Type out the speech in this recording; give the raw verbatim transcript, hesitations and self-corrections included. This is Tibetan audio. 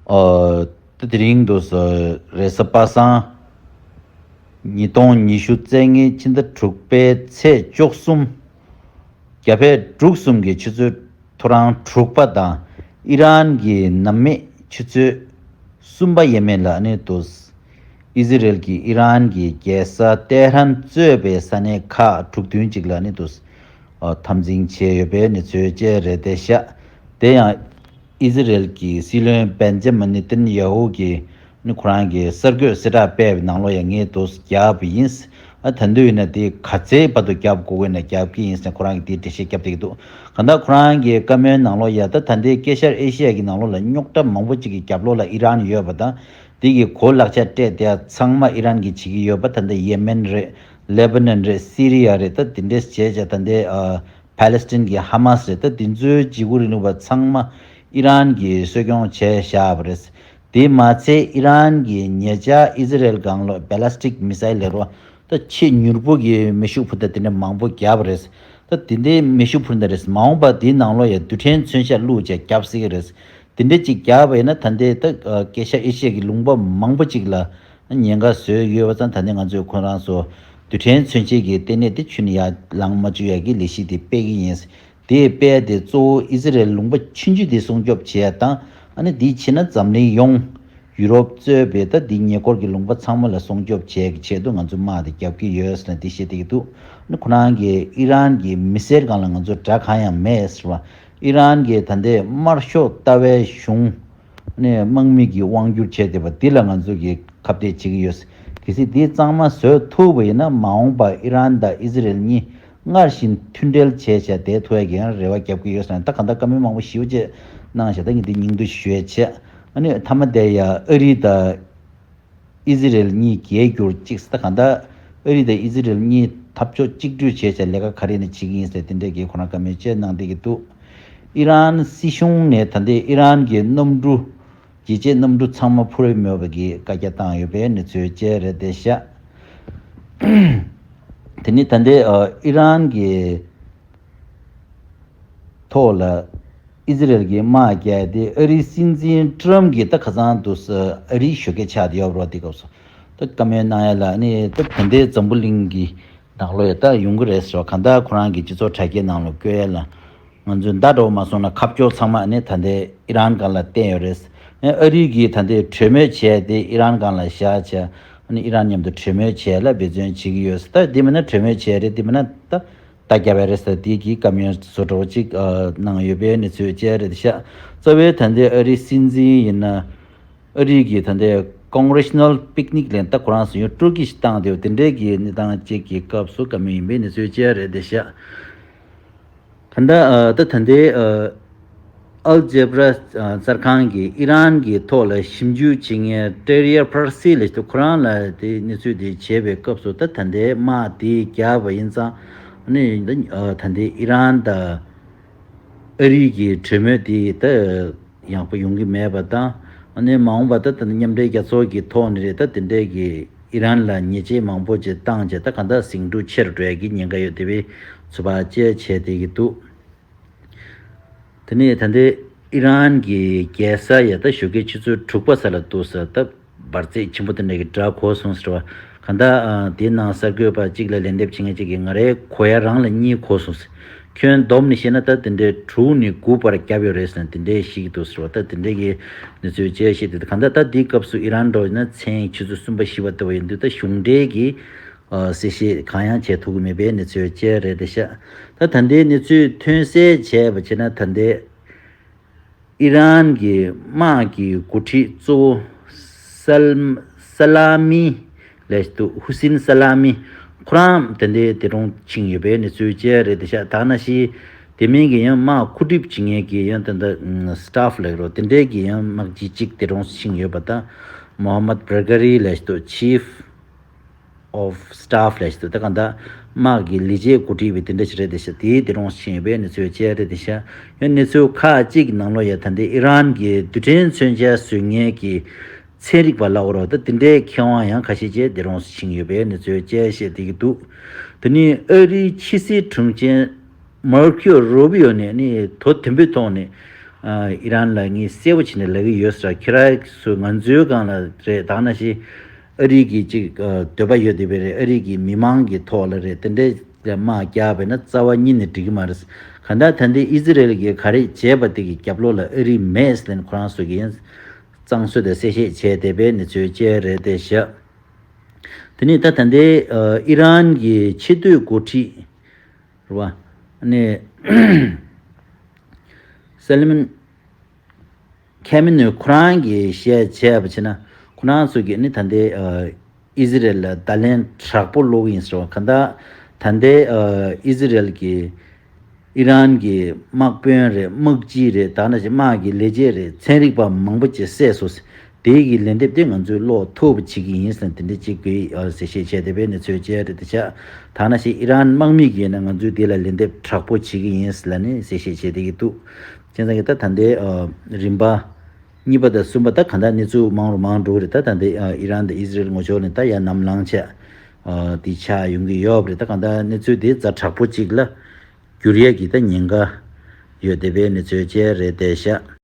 ཨ། ད་དེ་རིང་དུ་རེས་གཟའ་པ་སངས་ཉིས་སྟོང་ཉི་ཤུ་རྩ་ལྔའི་ཕྱི་ཟླ་དྲུག་པའི་ཚེས་བཅུ་གསུམ། རྒྱ་བལ་འབྲུག་གསུམ་གྱི་ཆུ་ཚོད་ཐོ་རངས་དྲུག་པ་དང་ཨི་རན་གྱི་ནམ་སྨད་ཆུ་ཚོད་གསུམ་པ་ཡས་མས་ལ་ནི་དུ། ཨི་ཟི་རེལ་གྱིས་ཨི་རན་གྱི་རྒྱལ་ས་ཏེ་ཧྲན་གཙོས་པའི་ས་གནས་ཁག་དྲུག་བདུན་ཅིག་ལ་ནི་དུ། འཐབ་འཛིང་བྱས་ཡོད་པའི་གནས་ཚུལ་བཅས་རེད་དེ་ཤག་དེ་ཡང་། ཨི་ཟི་རེལ་གྱི་སྲིད་བློན་བན་ཇ་མིན་ནེ་ཏན་ཡ་ཧུ་གིས་ནི་ཁོ་རང་གི་གསར་འགོད་གསལ་བསྒྲགས་སྤེལ་བའི་ནང་ལོགས་ཡང་ངས་དུ་བརྒྱབ་པ་ཡིན། ཨ་ད་དུང་ཡིན་ན་དེ་ག་ཚད་བར་དུ་བརྒྱབ་དགོས་ཀྱི་ན་བརྒྱབ་ཀྱི་ཡིན་ཟེར་ཁོ་རང་གིས་དེའི་འགྲེལ་བཤད་བརྒྱབ་བསྡད་ཀྱི་འདུག་གང་ལྟར་ཁོ་རང་གི་བཀའ་མོལ་ནང་ལོགས་ཡ་ད་ད་ལྟའི་དཀྱིལ་ཤར་ཨེ་ཤི་ཡ་གི་ནང་ལོགས་ལ་རྙོག་དྲ་མང་པོ་ཅིག་གི་རྒྱབ་ལོགས་ལ་ཨི་རན་ཡོད་པ་དང་དེ་གི་གོ་ལག་ཆ་སྤྲད་དེ་ཚང་མ་ཨི་རན་གྱིས་བྱེད་ཀྱི་ཡོད་པ། ད་ལྟ་ཡེ་མེན་རེད། ལེ་བྷ་ནན་རེད། སི་རི་ཡ་རེད། ད་དེ་འདྲས་བྱས་བྱས་ད་ལྟའི་ཨ། ཕ་ལེ་སི་ཐན་གྱི་ཧ་མ་སི་རེད། ད་དེ་ཚོའི་འཇིགས་སྐུལ་རིང་ལུགས་པ་ཚང་མ་ཨི་རན་གྱིས་གསོ་སྐྱོང་བྱས་བཞག་པ་རེད། དེ་མ་ཚད་ཨི་རན་གྱིས་ཉེ་ཆར་ཨི་ཟི་རེལ་སྒང་ལ་བེ་ལ་སི་ཊིག་མི་སའིལ་ལབ་རོ། ད་ཆེས་མྱུར་པོ་གི་མེ་ཤུགས་འཕུར་མདའ་དེ་འདྲ་མང་པོ་བརྒྱབ་པ་རེད། ད་དེ་འདྲའི་མེ་ཤུགས་འཕུར་མདའ་རེད། མ་འོངས་པ་དེའི་ནང་ལོགས་ཡ་རྡུལ་ཕྲན་མཚོན་ཆ་བླུགས་བྱས་བརྒྱབ་སྲིད་ཀྱི་རེད། དེ་འདྲ་ཅིག་བརྒྱབ་པ་ཡིན་ན་ད་ལྟའི་ད་ཨ། དཀྱིལ་ཤར་ཨེ་ཤི་ཡ་གི་ལུང་པ་མང་པོ་ཅིག་ལ་ཉེན་ཁ་བཟོས་ཡོད་པ་ཙང་ད་ལྟའི་ང་ཚོས་ཁོ་རང་ཚོ་རྡུལ་ཕྲན་མཚོན་ཆའི་གི་ལྟེ་གནས་དེ་ཁྱོན་ནས་ཡར་ལངས་མ་བཅུག་ཡ་གི་ལས་གཞི་དེ་སྤེལ་གི་ཡིན། དེ་སྤེལ་དེ་གཙོ་བོ་ཨི་ཟི་རེལ་ལུང་པ་ཆུང་ཆུང་དེ་སྲུང་སྐྱོབ་བྱེད་ཡ་དང་ཨ་ནི་དེའི་ཕྱིན་ན་འཛམ་གླིང་ཡོངས་ཡུ་རོབ་གཙོས་པའི་ད་དེ་ཉེ་འཁོར་གྱི་ལུང་པ་ཚང་མ་ལ་སྲུང་སྐྱོབ་བྱེད་ཀྱི་ཆེད་དུ་ང་ཚོ་དམག་དེ་རྒྱབ་ཀྱི་ཡོད་ཟེར་ནས་དེ་བཤད་བསྡད་ཀྱི་འདུག་ཨ་ནི་ཁོ་རང་གིས་ཨི་རན་གྱི་མི་སེར་སྒང་ལ་ང་ཚོ་དགྲ་གང་ཡང་མེད་ཟེར་བ། ཨི་རན་གྱི་ད་ལྟའི་དམར་ཤོག་ལྟ་བའི་གཞུང་ནས་དམག་མི་གི་དབང་སྒྱུར་བྱས་བསྡད་པ་འདི་ལ་ང་ཚོ་གིས་ཁ་གཏད་བྱེད་ཀྱི་ཡོད། གལ་སྲིད་འདི་གཙང་མ་བཟོ་ཐུབ་པ་ཡིན་ན་མ་འོངས་པར་ཨི་རན་དང་ཨི་ཟི་རེལ་གཉིས་སྔར་བཞིན་མཐུན་འབྲེལ་བྱས་བྱས་བསྡད་ཐུབ་ཡ་གི་ཡང་རེ་བ་རྒྱབ་ཀྱི་ཡོད་ཟེར་ནས་ད་གང་ལྟར་བཀའ་མོལ་མང་པོ་ཞེ་པོ་ཅིག་གནང་བཞག་ད་ངས་འདི་སྙིང་བསྡུས་ཞུ་ཡ་བྱས། ཨ་ནི་མཐའ་མ་དེ་ཡ་ཨ་རི་དང་། ཨི་ཟི་རེལ་གཉིས་རྒྱལ་གྱུར་ཅིག་ད་གང་ལྟར་ཨ་རི་དང་ཨི་ཟི་རེལ་གཉིས་འཐབ་ཕྱོགས་གཅིག་སྒྲིལ་བྱས་བྱས་ལས་ཀ་ག་རེ་ནས་བྱེད་ཀྱི་ཡིན་ཟེར་དེ་འདྲས་ཀྱི་ཁོ་རང་བཀའ་མོལ་བཅས་གནང་བསྡད་ཀྱི་འདུག་ཨི་རན་སྲིད་གཞུང་ནས་ད་ལྟའི་ཨི་རན་གྱི་གནམ་གྲུ་རྒྱལ་གཅེས་གནམ་གྲུ་ཚང་མ་འཕུར་མེད་པ་གི་བཀའ་རྒྱ་བཏང་ཡོད་པའི་གནས་ཚུལ་བཅས་རེད་བསྡད་ཤག་དེ་ནི་ད་ལྟའི་ཨི་རན་གྱི་ཐོག་ལ་ཨི་ཟི་རེལ་གྱི་དམག་རྒྱག་དེ་ཨ་རིའི་སྲིད་འཛིན་ཊྲམ་གྱིས་ད་ཁ་སང་དུ་ཨ་རིའི་ཞོགས་ཀས་ཆགས་དེ་ཡོད་རོགས་དེ་སྐབས་སུ་ད་བཀའ་མོལ་གནང་ཡ་ལ་ནི་ད་ད་ལྟའི་འཛམ་བུ་གླིང་གི་ནང་ལོགས་ཡ་ད་ཡོང་གི་རེད་ཟེར་བ་གང་ལྟར་ཁོ་རང་གི་སྤྱི་ཚོགས་དྲ་རྒྱའི་ནང་ལ་བཀོད་ཡ་ལ་ང་ཚོས་མདའ་འགྲོ་མ་སོང་ན་ཁ་ཕྱོགས་ཚང་མ་ནི་ད་ལྟའི་ཨི་རན་སྒང་ལ་བསྟན་ཡོད་རེད། ཨ་རི་གིས་ད་ལྟའི་གྲོས་མོལ་བྱས་ཏེ་ཨི་རན་སྒང་ལ་བཞག་བྱས་ཨ་ནི་ཨི་རན་མཉམ་དུ་གྲོས་མོལ་བྱས་ལ་འབད་བརྩོན་བྱེད་ཀྱི་ཡོད་ཟེར། ད་འདི་མིན་ན་གྲོས་མོལ་བྱས་རེད་འདི་མིན་ན་ད། ད་རྒྱ་བལ་རེད་ཟེར་དེ་གི་བཀའ་མོལ་བཟོ་འདྲ་བོ་ཅིག་ཨ་གནང་ཡོད་པའི་གནས་ཚུལ་བཅས་རེད་ཤག་རྩ་བའི་ད་ལྟའི་ཨ་རིའི་སྲིད་འཛིན་ཡིན་ན་ཨ་རི་གི་ད་ལྟའི་ཀོང་རེ་ཤ་ནལ་པིག་ནིག་ལ་ད་ཁོ་རང་སུ་ཡོད་སྤྲོ་སྐྱིད་ཞིག་བཏང་དེ་དེ་འདྲའི་གི་གནས་སྟངས་ཅིག་གི་སྐབས་སུ་བཀའ་མོལ་ཡིན་པའི་གནས་ཚུལ་བཅས་རེད་ཤག་ད་ལྟ་ཨ་ད་ད་ལྟའི་ཨ། ཨལ་ཇེབ་ར་གསར་ཁང་གིས་ཨི་རན་གྱི་ཐོག་ལ་ཞིབ་འཇུག་བྱེད་མཁན་ཏེ་རི་ཡར་ཕར་སི་ལབ་དུས་ཁོ་རང་ལ་དེ་གནས་ཚུལ་དེ་བྱས་པའི་སྐབས་སུ་ད་ད་ལྟའི་དམག་དེ་རྒྱག་པ་ཡིན་ཙང་ནི་ད་ལྟའི་ཨི་རན་དང་ཨ་རི་གི་གྲོས་མོལ་དེ་ད་ཡག་པོ་ཡོང་གི་མེད་པ་དང་ཨ་ནི་མ་འོངས་པ་ད་ད་མཉམ་འབྲེལ་རྒྱལ་ཚོགས་ཀྱི་ཐོག་ནས་རེད་ད་དེ་འདྲའི་གི་ཨི་རན་ལ་ཉེས་ཆད་མང་པོ་ཅིག་བཏང་བྱས་ད་གང་ལྟར་ཟིང་འཁྲུག་ཆེ་རུ་འགྲོ་ཡ་གི་ཉེན་ཁ་ཡོད་དེ་བས་ཚོད་དཔག་བཅས་བྱས་བསྡད་ཀྱི་འདུག་དེ་ནས་ད་ལྟའི་ཨི་རན་གྱི་རྒྱལ་ས་ཡ་ད་ཞོགས་ཀའི་ཆུ་ཚོད་དྲུག་པ་ས་ལ་འདུག་ས་ད་འབར་རྫས་ཆེན་པོ་དེ་འདྲ་གི་སྒྲ་གོ་སོང་ཟེར་བ་གང་ལྟར་དེའི་ནང་གསར་འགོད་པ་གཅིག་ལ་ལན་འདེབས་བྱེད་མཁན་གཅིག་གིས་ང་རའི་གོ་ཡ་རང་ལ་གཉིས་གོ་སོང་ཟེར། ཁྱོན་བསྡོམས་ནས་བཤད་ན་ད་དེ་འདྲའི་དྲུག་ནས་དགུ་བར་བརྒྱབ་ཡོད་རེད་ཟེར་ན་དེ་འདྲའི་ཞིག་འདུག་ཟེར་བ་ད་དེ་འདྲའི་གི་གནས་ཚུལ་བཅས་བཤད་དེ་གང་ལྟར་ད་འདིའི་སྐབས་སུ་ཨི་རན་འགྲོ་ཡིན་ན་མཚན་ཆུ་ཚོད་གསུམ་པ་བཞི་པ་ལྟ་བུ་ཡིན་དུས་ད་གཞུང་འབྲེལ་གྱི་ཨ་གསལ་བཤད་གང་ཡང་བྱེད་ཐུབ་ཀྱི་མེད་པའི་གནས་ཚུལ་བཅས་རེད་དེ་ཤག་ད་ད་ལྟའི་གནས་ཚུལ་ཐོན་གསལ་བྱས་པ་བྱས་ན་ད་ལྟའི་ཨི་རན་གྱི་དམག་གི་འགོ་ཁྲིད་གཙོ་བོ་སལ་སལ་ལ་མི་ལས་འདུག་ཧུ་སིན་སལ་ལ་མི་ཁོ་རང་ད་ལྟའི་འདས་གྲོངས་ཕྱིན་ཡོད་པའི་གནས་ཚུལ་བཅས་རེད་དེ་ཤག་ད་ནང་བཞིན་དེ་མིན་གྱི་ཡང་དམག་མཁོ་སྒྲུབ་བྱེད་མཁན་གྱི་ཡང་ད་ལྟ་སི་ཊཕ་ལབ་རོགས་དེ་འདྲའི་གི་ཡང་དམག་སྤྱི་གཅིག་འདས་གྲོངས་ཕྱིན་ཡོད་པ་དང་མོ་ཧམ་མད་བྷར་ག་རི་ལས་འདུག་ཆིཕ་ཨོཕ་སི་ཊཕ་ལས་ཞེས་ཏེ་ད་གང་ལྟར་དམག་གི་ལས་བྱེད་འགོ་ཁྲིད་པའི་དེ་འདྲ་ཞིག་རེད་དེ་ཤག་དེའི་དེ་རུང་ཕྱིན་ཡོད་པའི་གནས་ཚུལ་བཅས་རེད་དེ་ཤག་ཡང་གནས་ཚུལ་ཁག་ཅིག་གི་ནང་ལོགས་ཡ་ད་ལྟའི་ཨི་རན་གྱི་རྡུལ་ཕྲན་མཚོན་ཆ་བཟོ་མཁན་གྱི་ཚན་རིག་པ་ལ་འོ་རོགས་ད་དེ་འདྲའི་མཁས་དབང་ཡང་ཁ་ཤས་ཅིག་དེ་རུང་ཕྱིན་ཡོད་པའི་གནས་ཚུལ་བཅས་བཤད་བསྡད་ཀྱི་འདུག་དེ་ནི་ཨ་རིའི་ཕྱི་སྲིད་དྲུང་ཆེ་མར་ཁིའོ་རུ་བི་ཡོ་ནས་ནི་དོ་མཐུན་པོའི་ཐོག་ནས་ ཨ་ཨི་རན་ལ་ངས་གསལ་པོ་བྱས་ནས་ལབ་ཀྱི་ཡོད་ཟེར། ཁྱེད་རང་ཚོ་ང་ཚོའི་སྒང་ལ་རེད། ད་ནང་བཞིན་ཨ་རི་གི་ཅིག་ཨ་འདོད་པ་ཡོད་བསྡད་པའི་རེད། ཨ་རི་གི་མི་མང་གི་ཐོག་ལ་རེད། དེ་འདྲའི་དམག་རྒྱག་པ་ཡིན་ན་རྩ་བ་ཉིད་ནས་འགྲིག་གི་མ་རེད། གང་ལྟར་ད་ལྟའི་ཨི་ཛི་རལ་གྱིས་ག་རེ་བྱས་པ་དེ་གི་རྒྱབ་ལོགས་ལ་ཨ་རི་མེད་ཟེར་ནས་ཁོ་རང་ཚོ་གིས་གཙང་བཟོ་དང་གསལ་བཤད་བྱས་བསྡད་པའི་གནས་ཚུལ་བཅས་རེད་བསྡད་ཤག་དེ་ནས་ད་ད་ལྟའི་ཨ་ཨི་རན་གྱི་ཆེས་མཐོའི་འགོ་ཁྲིད་རེད་བ། ཨ་ནི་སེ་ལི་མན་ཁེ་མི་ནི་ཁོ་རང་གིས་བཤད་བྱས་པ་བྱས་ན། ཁོ་རང་ཚོ་གིས་ནི་ད་ལྟའི་ཨ་ཨི་ཟི་རལ་ལ་བརྡ་ལན་དྲག་པོ་སློག་གི་ཡིན་ཟེར་བ། གང་ལྟར་ད་ལྟའི་ཨ་ཨི་ཟི་རལ་གྱིས་ཨི་རན་གྱི་དམག་དཔོན་རེད། དམག་སྤྱི་རེད། ད་ནང་བཞིན་དམག་གི་ལས་བྱེད་རེད། ཚན་རིག་པ་མང་པོ་ཅིག་བསད་སོང་། དེ་གི་ལན་འདེབས་དེ་ང་ཚོས་བློ་ཐུབ་པ་བྱེད་ཀྱི་ཡིན་ཟེར་དེ་འདྲ་ཅིག་གིས་ཨ་གསལ་བཤད་བྱས་བསྡད་པའི་གནས་ཚུལ་བཅས་རེད་བསྡད་ཤག་ད་ནང་བཞིན་ཨི་རན་དམག་མི་གིས་ན་ང་ཚོས་དེ་ལ་ལན་འདེབས་དྲག་པོ་བྱེད་ཀྱི་ཡིན་ཟེར་ལབ་ནས་གསལ་བཤད་བྱས་བསྡད་ཀྱི་འདུག་བྱས་ཙང་གི་ད་ད་ལྟའི་ཨ་རིམ་པ་གཉིས་པ་དང་གསུམ་པ་ད་གང་ལྟར་གནས་ཚུལ་མང་རུ་མང་འགྲོ་གི་རེད། ད་ད་ལྟའི་ཨ་ཨི་རན་དང་ཨི་ཟི་རལ་ངོ་ཕྱོགས་ནས་ད་ཡར་ནམ་ལངས་ཆག་ཨ་དེ་ཆགས་ཡོང་གི་ཡོད་པ་རེད། ད་གང་ལྟར་གནས་ཚུལ་དེ་ཛ་དྲག་པོ་ཅིག་ལ་འགྱུར་ཡས་ཀྱི་ད་ཉེན་ཁ་ཡོད་བསྡད་པའི་གནས་ཚུལ་བཅས་རེད་བསྡད་ཤག